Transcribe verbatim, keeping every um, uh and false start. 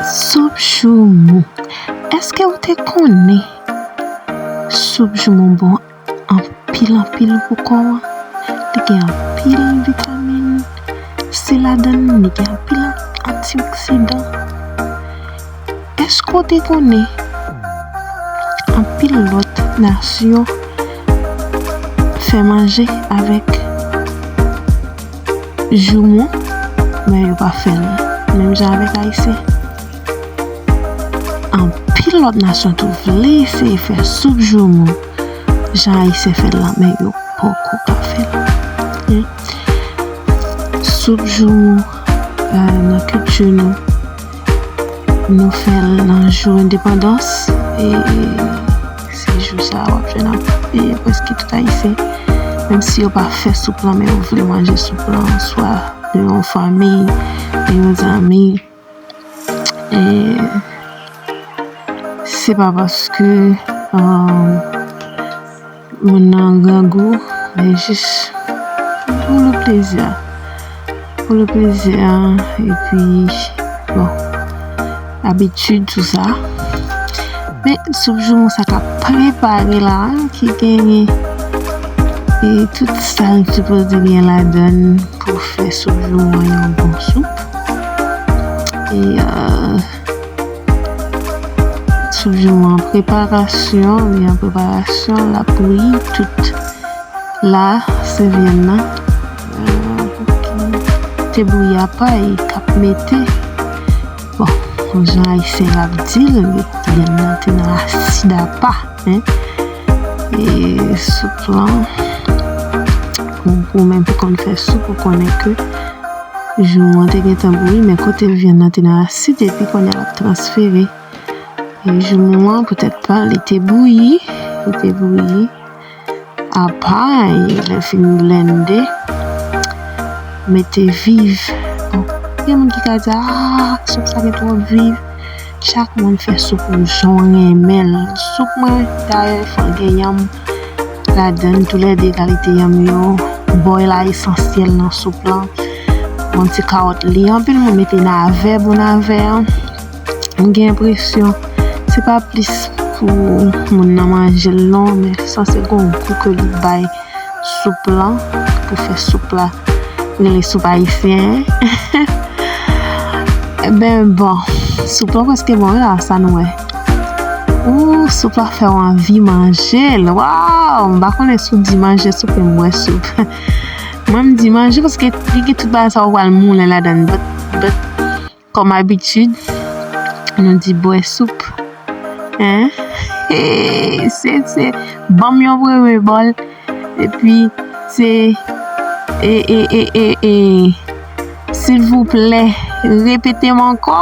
Soup joumou. Èske w te konnen soup joumou bon anpil anpil pou kò an? Li gen anpil vitamin C ladan l, li gen anpil antioksidan. Èske w te konnen anpil lòt nasyon fè manje avèk joumou, men yo pa fè l menm jan avèk Ayisyen? Anpil lòt nasyon tou vle eseye fè soup joumou jan Ayisyen fè l lan, men yo poko ka fè l. Soup joumou, nan kilti nou, nou fè l nan jou endepandans, e se jou sa a w ap jwenn prèske tout Ayisyen, menm si yo pa fè soup lan, men yo vle manje soup lan, swa de yon fanmi, de yon zanmi. E se pa paske moun nan grangou, men jis pou le plezi. Pou le plezi, epi, bon, abitid, tou sa. Men soup joumou sa k ap prepare la, ki genyen e tout sa l sipoze gen ladan l pou fè soup joumou an yon bon soup. E soup joumou an preparasyon, li an preparasyon, l ap bouyi, tout la, se vyann nan. Te bouyi apa e k ap mete. Bon, jan Ayisyen ap di l, vyann nan te nan asid apa. E soup lan, ou menm ki konn fè soup, ou konnen ke joumou an te gentan bouyi, men kote vyann nan te nan asid, epi kounye a l ap transfere. E joumou an, poutèt pa l, li te bouyi, li te bouyi apa, e lè fin blende, mete viv. Bon, gen moun ki ka di, ah, soup sa gen twòp viv. Chak moun fè soup ou jan w renmen l. Soup mwen, dayè, fò l gen yanm ladan l, toulède kalite yanm yo. Bòy la esansyèl nan soup lan. Yon ti kawòt, li anpil moun mete navè, bon navè an. M gen enpresyon se pa plis pou moun nan manje l non, men sanse gon gou ke li bay soup lan, pou fè soup la rele soup ayisyen. Enben bon, soup lan prèske bon wi la, sa nou wè. Ou, soup la fè w anvi manje l. Waw, m pa konnen si w di manje soup, men m bwè soup. Mwen m di manje paske li gen tout bagay sa ou pral moulen ladan l, but, but, kòm abitid, nou di bwè soup. Hein? Se, se, ban m yon premye bòl. Epi, se, e, e, e, e, e, silvouplè, repete m ankò.